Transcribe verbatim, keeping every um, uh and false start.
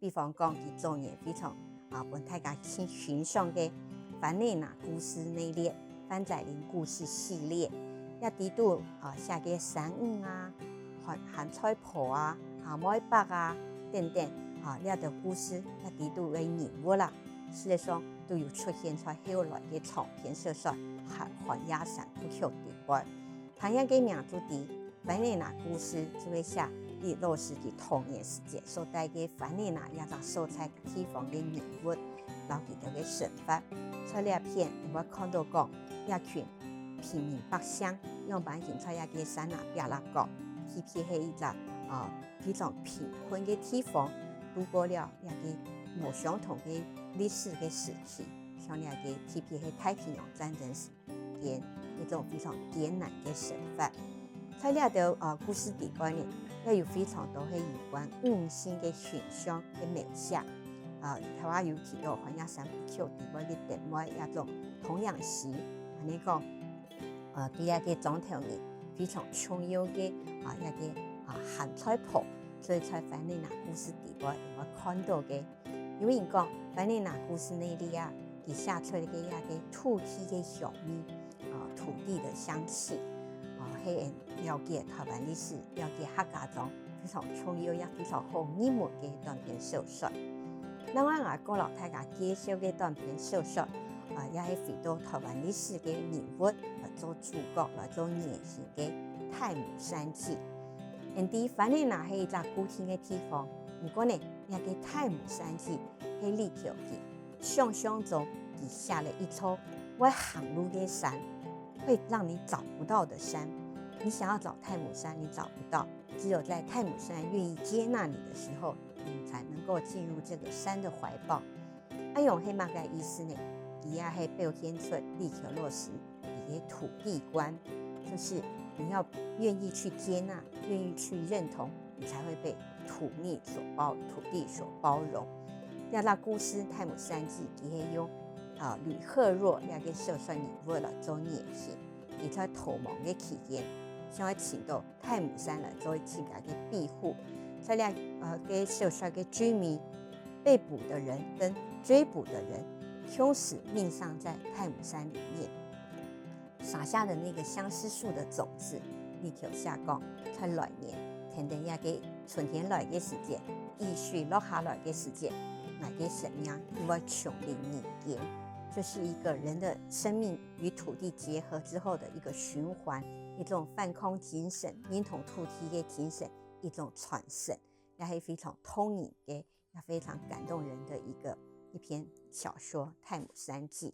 比方講，佢早年非常啊，分大家欣欣賞个《凡內拿故事》系列、《番仔林故事》系列，也裡肚啊寫个山女啊、鹹鹹菜婆啊、阿妹伯啊等等啊，這兜故事也裡肚个人物啦，事實上都有出現在後來个長篇小說《寒寒夜三部曲》裡背。聽這个名就知， 番仔林故事就係寫李老師佢童年時節所在个番仔林這隻所在地方个人物，摎佢兜个生活。在這片，你會看到講，這群平民百姓樣般形在這个山林壁壢角，特別係一隻啊非常貧困个地方，度過了這个無相同个歷史个時期，像這个特別係太平洋戰爭時 間，一種非常艱難个生活。在這兜呃故事裡背呢，也有非常多係有關女性个形象个描寫。啊，頭下有提到《寒夜三部曲》裡背个燈妹這種童養媳，恁呢講，呃，對這个莊頭人非常重要个啊，這个啊鹹菜婆，所以在《番仔林故事》裡背，你會看到个 有人講，《番仔林故事》系列啊，佢寫出來个這个土地个香味，啊，土地的香氣，啊，係了解台灣歷史、了解客家庄非常重要也非常好入門个短篇小說。另外，𠊎過摎大家介紹个短篇小說，啊，也係回到台灣歷史个人物來做主角、來做原型个《太姆山記》。因為番仔林係一隻固定个地方，毋過呢，這个太姆山記 係李喬佢想像中佢寫了一座會行路个山，會讓你找不到的山。你想要找太姆山，你找不到，只有在太姆山願意接納你的時候，你才能夠進入這個山的懷抱。恁樣係麼个意思呢？佢也係表現出李喬老師佢个土地觀，就是你要願意去接納，願意去認同， 你才會被土地所包，土地所包容。這隻故事《太姆山記》，佢係用啊呂赫若這个小說人物來做原型，佢在逃亡个期間，想要尋到太姆山來做自家个庇護。在這呃个小說个最尾，被捕的人跟追捕的人同時命喪在太姆山裡面。 撒下的那個相思樹的種子，李喬寫講，在來年，天頂這个春天來个時節，雨水落下來个時節，𠊎个生命又會重臨人間。這是一個人的生命與土地結合之後的一個循環，一種反抗精神，認同土地个精神，一種傳承，也係非常動人个，也非常感動人的一個，一篇小說《太姆山記》。